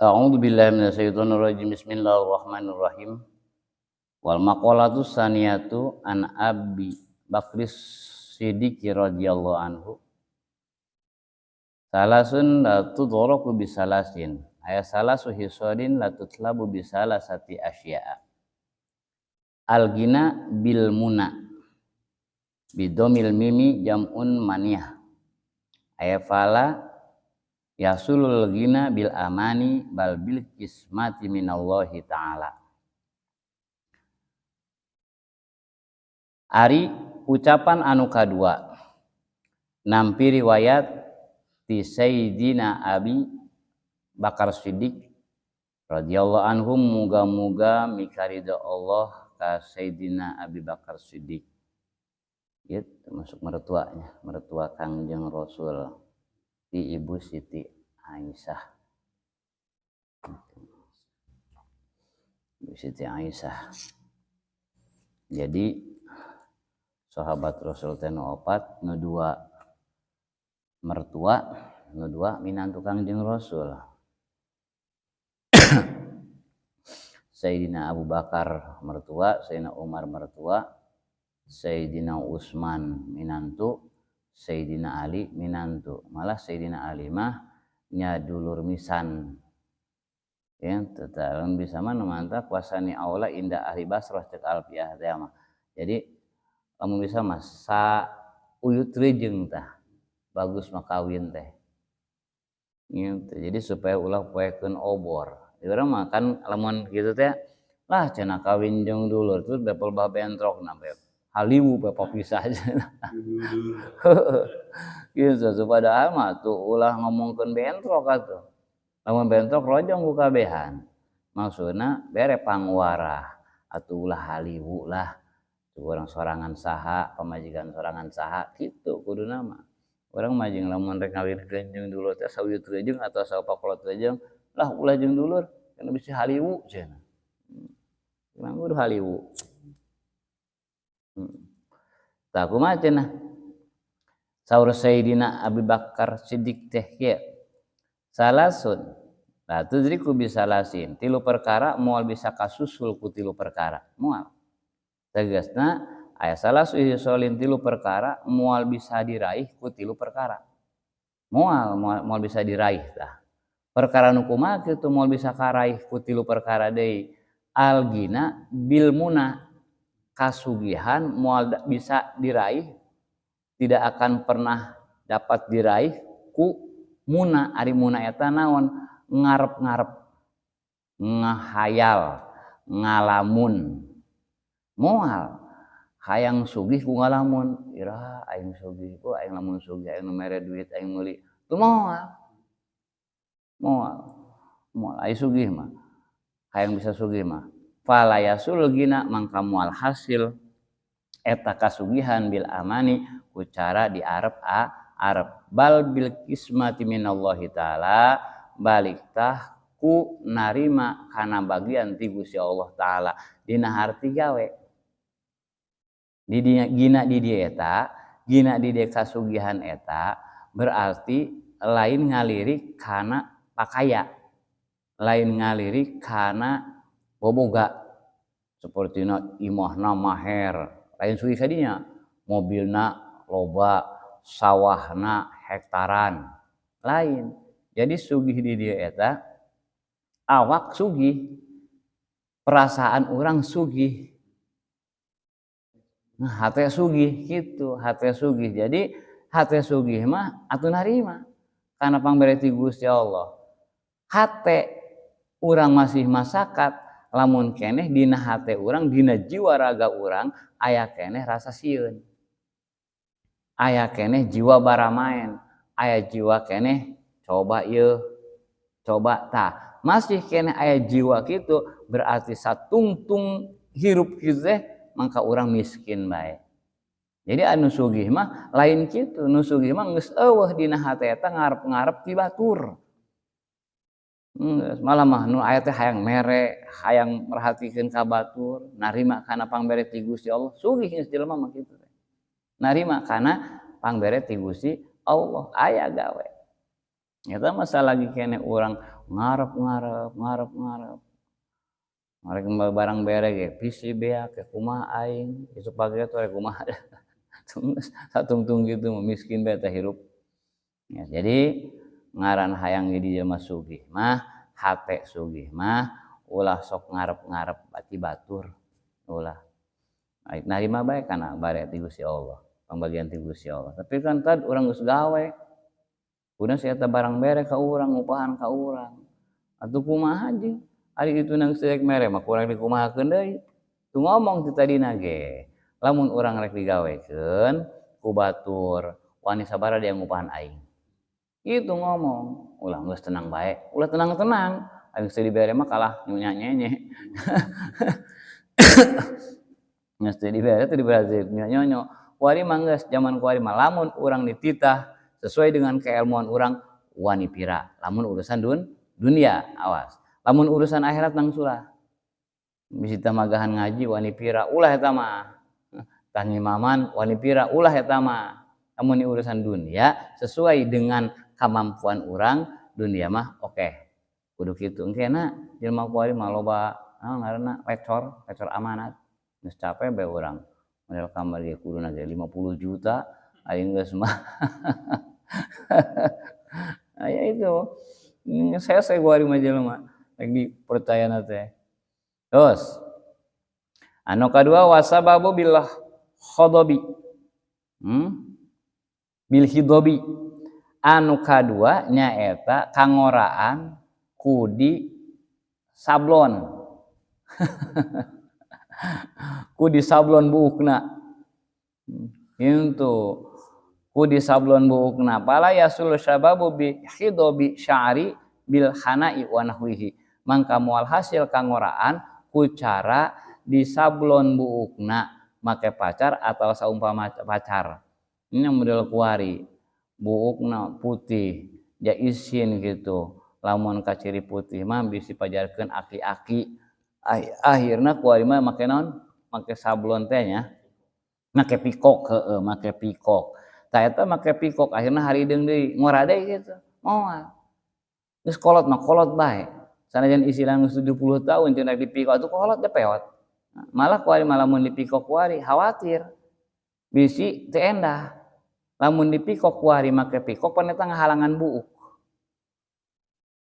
A'udzu billahi minasyaitonir rajim. Bismillahirrahmanirrahim. Wal maqalatu saniyatu an Abi Bakris Siddiq radhiyallahu anhu. Salasun la tudraku bisalasin. Aya salasu hisadin la tutlabu bisalasati asya'a. Al-gina bil muna. Bidomil mimi jam'un maniyah. Aya fala yasulul gina bil amani bal bil kismati minallahi ta'ala. Ari ucapan anu kadua nampi riwayat ti Sayyidina Abi Bakar Siddiq radhiyallahu anhum, muga-muga mikaridho Allah ka Sayyidina Abi Bakar Siddiq. Gitu, masuk mertuanya, mertua Kangjeng Rasul di Ibu Siti Aisyah. Ibu Siti Aisyah. Jadi sahabat Rasul teh nu opat, nu dua mertua, nu dua minantu Kangjeng Rasul. Sayyidina Abu Bakar mertua, Sayyidina Umar mertua, Sayyidina Utsman minantu, Sayyidina Ali minantu. Malah Sayyidina Ali mah nya dulur misan. Ya, tetap bisa mah nu mantap kuasani Allah indah ahli Basrah cek Alfiah teh mah. Jadi lamun bisa mah sa uyut rejeung tah bagus mah kawin teh. Gitu. Jadi supaya ulah poekeun obor. Di urang mah kan lamun kitu teh lah cenah kawin jeung dulur terus bepel bah bentrok na beb. Haliwu bapak pisah aja. Gitu, padahal mah tuh ulah ngomongkeun bentrok atuh. Lamun bentrok rojong ku kabehan. Maksudna bere pangwarah atuh ulah haliwu lah. Tuh urang sorangan saha, pamajikan sorangan saha kitu kuduna mah. Urang mah jeung lamun rek ngawinkeun jeung dulur teh sauyut rejeung atau sapakolot rejeung, lah ulah jeung dulur kana bisi haliwu cenah. Emang kudu haliwu. Tah kumaha cenah? Saur Sayyidina Abi Bakar Siddiq teh kieu. Salasun la tudriku bisalasin. Tilu perkara moal bisa kasusul ku tilu perkara. Moal. Tegasna aya salasu solin tilu perkara moal bisa diraih ku tilu perkara. Moal moal bisa diraih tah. Perkara nu kumaha kitu moal bisa karaih ku tilu perkara deui. Al-gina bil muna. Kasugihan moal bisa diraih, tidak akan pernah dapat diraih ku muna. Ari muna eta naon? Ngarep-ngarep, ngahayal, ngalamun. Moal hayang sugih ku ngalamun, iraha aing sugih ku aing lamun sugih aing nu mere duit aing meuli. Teu moal. Moal. Moal ai sugih mah. Hayang bisa sugih mah. Fala yasul gina mangka moal hasil eta kasugihan bil amani ku cara diarep arep bal bil kismati minallahi taala balik tah ku narima kana bagian ti Gusti Allah taala dina harti gawe di dinya gina di dieu eta gina di dieu kasugihan eta berarti lain ngalirik kana pakaya lain ngalirik kana boboga sepertina imahna maher lain sugih kadinya mobilna loba sawahna hektaran lain. Jadi sugih di dieu eta awak sugih, perasaan orang sugih, nah hate sugih gitu, hate sugih. Jadi hate sugih mah atuh narima kana pangbere ti Gusti Allah. Hate urang masih masakat lamun keneh dina hate urang, dina jiwa raga urang aya keneh rasa sieun, aya keneh jiwa baramaen, aya jiwa keneh coba ieu, coba tah. Masih keneh aya jiwa kitu berarti satungtung hirup kitu teh mangka urang miskin bae. Jadi anu sugih mah lain kitu, nu sugih mah geus eueuh dina hate eta ngarep-ngarep ti batur. Malah mah nu aya teh hayang mere, hayang merhatikeun ka batur, narima kana pangbere ti Gusti Allah, sugih geus jelema mah kitu teh. Narima kana pangbere ti Gusti Allah, aya gawe. Eta masalah lagi keneh urang Ngarep-ngarep, ngarep-ngarep. Rek barang bere ge bisi beak ke kumaha aing, isuk pagi atuh rek kumaha. Satungtung kitu mah miskin bae teh hirup. Ya, jadi ngaran hayang jadi jelema sugih mah, hate sugih mah ulah sok ngarep-ngarep ti batur, ulah. Narima bae kana bare ti Gusti Allah, pambagian ti Gusti Allah. Tapi kan tad urang geus gawe. Kudu si eta barang bere ka urang, ngupahan ka urang. Atuh kumaha jeung ari kitu geus rek mere mah kurang dikumahakeun deui. Tu ngomong ti tadina ge, lamun urang rek digawekeun ku batur, wani sabaraha dia ngupahan aing. Kitu ngomong, ulah geus tenang bae, ulah tenang-tenang. Aing geus dibere mah kalah nyonya nyenye. Geus teu dibere teh dibere nyonyo. Kuari mah geus jaman kuari mah lamun urang dititah sesuai dengan keilmuan urang wani pira. Lamun urusan dunia awas. Lamun urusan akhirat nangsulah. Bisi magahan ngaji wani pira ulah eta mah. Tah ngimaman wani pira ulah eta mah. Lamun urusan dunia sesuai dengan kemampuan urang dunia mah oke. Kudu kitu engkena jelema kuari mah loba ngaranna lecor, lecor amanat. Geus capek bae urang. Model kamar ge kuduna ge 50 juta aing geus mah. Nah, ya itu. Sese kuari mah jelema rek dipercayana teh. Terus anu kadua wasababu bil khodobi. Bil hidobi. Anu kadua nyaeta kangoraan ku di sablon. Ku di sablon buukna. Itu ku di sablon buukna. Fala yasul sababu bi hidobi sya'ri bil hana'i wa nahwihi. Mangka moal hasil kangoraan ku cara disablon buukna make pacar atau saumpama pacar. Ini model kuari buukna putih ja isin gitu. Lamun kaciri putih mah bisi pajarkeun aki-aki. Akhirna kuari mah make naon? Make sablon teh nya. Make pikok heueuh, make pikok. Tah eta make pikok akhirna harideung deui, ngora deui kitu. Moal. Geus kolot mah kolot bae. Sanajan istilah geus 70 tahun cenah dipikok atuh kolot teh peot. Malah kuari mah lamun dipikok kuari khawatir. Bisi teu endah. Lamun dipikok kuari make pikok pan eta ngahalangan buuk.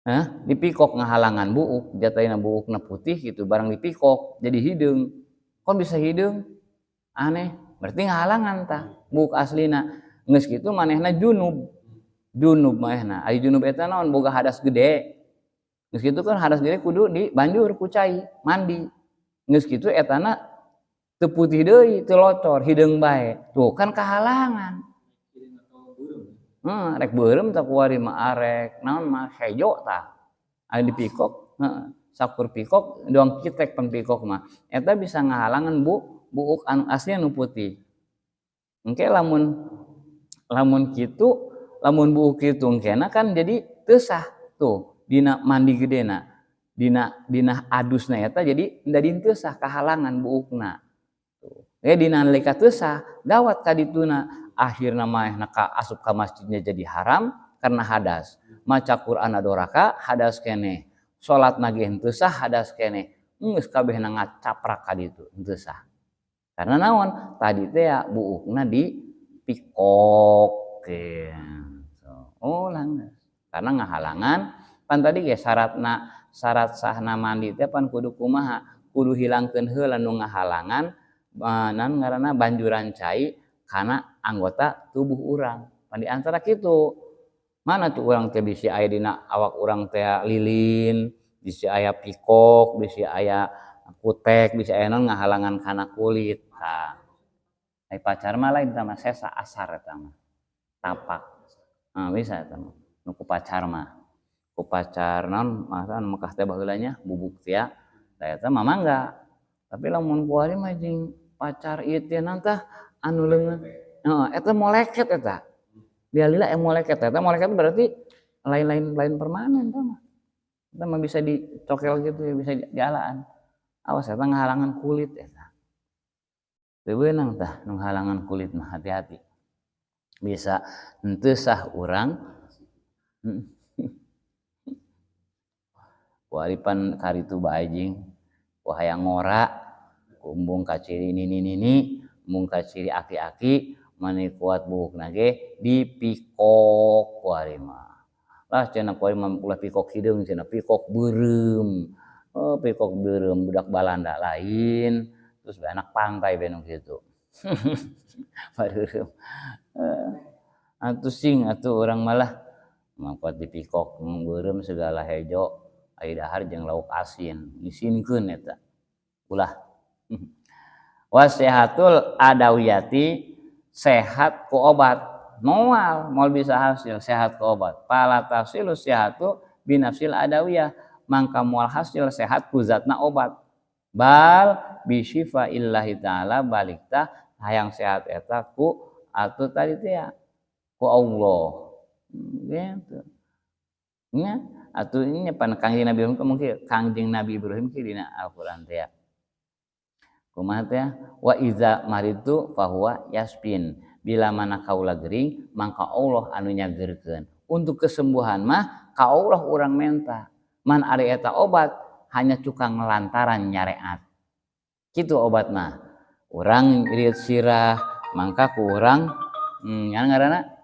Hah? Dipikok ngahalangan buuk, jataina buukna putih gitu, barang dipikok jadi hideung. Kok bisa hideung? Aneh, berarti ngahalangan tah buuk aslina. Geus kitu manehna junub. Junub manehna. Ari junub eta naon boga hadas gede. Geus kitu kan hadas gede kudu dibanjur ku cai, mandi. Geus kitu etana teu putih deui, teu locor, hideung bae. Tuh kan kahalangan. Rek beureum tah kuari mah arek naon mah hejo tah. Aya dipikok, heeh. Sakur pikok doang kitek pan pikok mah. Eta bisa ngahalangan buuk anu asli anu putih. Engke lamun kitu, lamun buuk kitu engkena kan jadi teu sah tuh dina mandi gedena. Dina adusna eta jadi jadi teu sah kahalangan buukna. Tuh. Dina nalika teu sah gawat ka dituna. Akhirna manehna ka asup ka masjidnya jadi haram karena hadas. Maca Quran adoraka hadas keneh. Salat ge henteu sah hadas keneh. Geus kabehna ngacaprak ka ditu henteu sah. Karena naon? Tadi teh ya buukna di pikok gitu. Oh langgeus. Karena ngahalangan pan tadi ge syaratna syarat sahna mandi teh pan kudu kumaha? Kudu hilangkeun heula nu ngahalangan nan ngaranna banjuran cai kana anggota tubuh urang. Pan di antara kitu. Mana tuh urang teh bisi aya dina awak urang teh lilin, bisi aya pikok, bisi aya kutek, bisi aya naon ngahalangan kana kulit. Tah. Ai pacar mah lain tah mah sesa asar eta mah. Tapak. Nah, bisa eta mah. Nu ku pacar mah. Ku pacar naon masa anu Mekah teh baheula nya bubuk teh ya. Tah eta mah mangga. Tapi lamun kuari mah jeung pacar ieu teh tah anu leungeun. Heeh, eta moleket eta. Lila-lila moleket eta moleket berarti lain-lain lain permanen tah mah. Eta mah bisa dicokel gitu ya, bisa dialaan. Awas eta ngahalangan kulit eta. Teu beunang tah nu ngahalangan kulit mah hati-hati. Bisa henteu sah urang. Waripan karitu bae jeung ku hayang ngora ku embung kaciri nini-nini embung kaciri aki-aki mani kuat buukna ge dipikok ku ari mah. Lah cenah ku ari mah ulah pikok hideung cenah pikok beureum. Oh pikok beureum budak Balanda lain terus bae anak pantai bae nu kitu. Bareureum. Atuh sing atuh urang malah mangkuat dipikok beureum segala hejo ari dahar jeung lauk asin isinkeun eta. Ulah. Wasihatul adawiyati sehat ku obat moal moal bisa hasil sehat ku obat. Fala tafsilu sihatu binafsil adawiyah mangka moal hasil sehat ku zatna obat. Bal bi syifa illahi ta'ala balik tah hayang sehat eta ku atuh tadi teh ya ku Allah. Gitu. Nya atuh nya pan Kangjeng Nabi Ibrahim mungkin Kangjeng Nabi Ibrahim ki dina Al-Qur'an teh ya. Kumaha teh wa iza maritu fahuwa yasfin. Bila mana kaula gering mangka Allah anu nyageurkeun. Untuk kesembuhan mah ka Allah urang menta. Man ari eta obat hanya cukang lantaran nyareat. Kitu obat mah. Urang riut sirah mangka ku urang ngaranna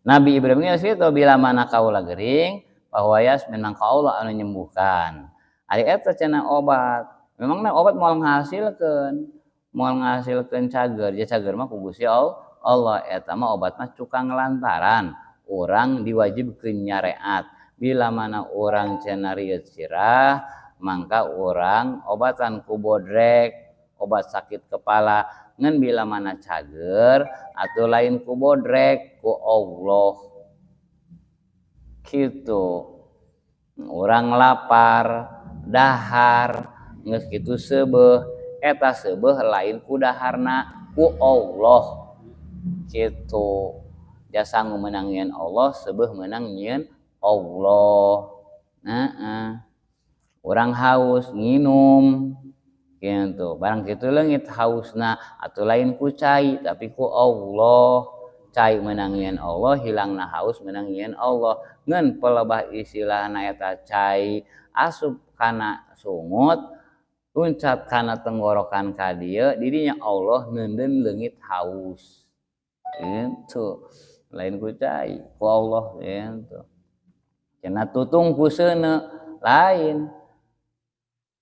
Nabi Ibrahim itu bila mana kaula gering bahwa yas memang ka Allah anu nyembuhkan. Ari eta cenah obat. Memangna obat moal ngahasilkeun, moal ngahasilkeun cager. Ja cager mah ku Gusti Allah eta mah obat mah cukang lantaran urang diwajibkeun nyareat. Bila mana urang cenah rieut sirah mangka urang obatan ku bodrek, obat sakit kepala. Ngan bila mana cager atau lain ku bodrek ku Allah gitu. Orang lapar dahar geus kitu seubeuh eta seubeuh lain ku daharna ku Allah gitu. Jasa menang nyieun Allah seubeuh menang nyieun Allah. Heeh. Orang haus nginum gitu, barang kitu leungit hausna atau lain ku cai tapi ku Allah. Cai menang nyieun Allah, hilangna haus menang nyieun Allah. Ngan pelebah istilahna eta cai asup kana sungut, luncat kana tenggorokan ka dieu, didinya Allah neunden leungit haus. Gitu. Lain ku cai, ku Allah gitu. Cenah tutung ku seuneu, lain.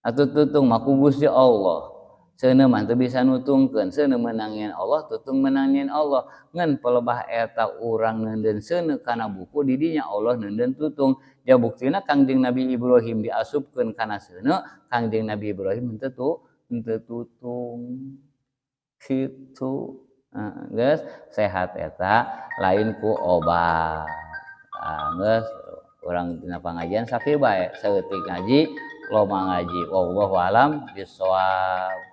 Atuh tutung mah ku Gusti Allah. Seuneu mah teu bisa nutungkeun, seuneu meunang nyieun Allah, tutung meunang nyieun Allah. Ngan pelebah eta urang neunden seuneu kana buku didinya Allah neunden tutung. Ja buktina Kangjeng Nabi Ibrahim diasupkeun kana seuneu, Kangjeng Nabi Ibrahim henteu tutung. Kitu. Geus sehat eta lain ku obat. Geus urang dina pangajian sakieu bae, saeutik ngaji loba ngaji. Wallahu alam bisawab.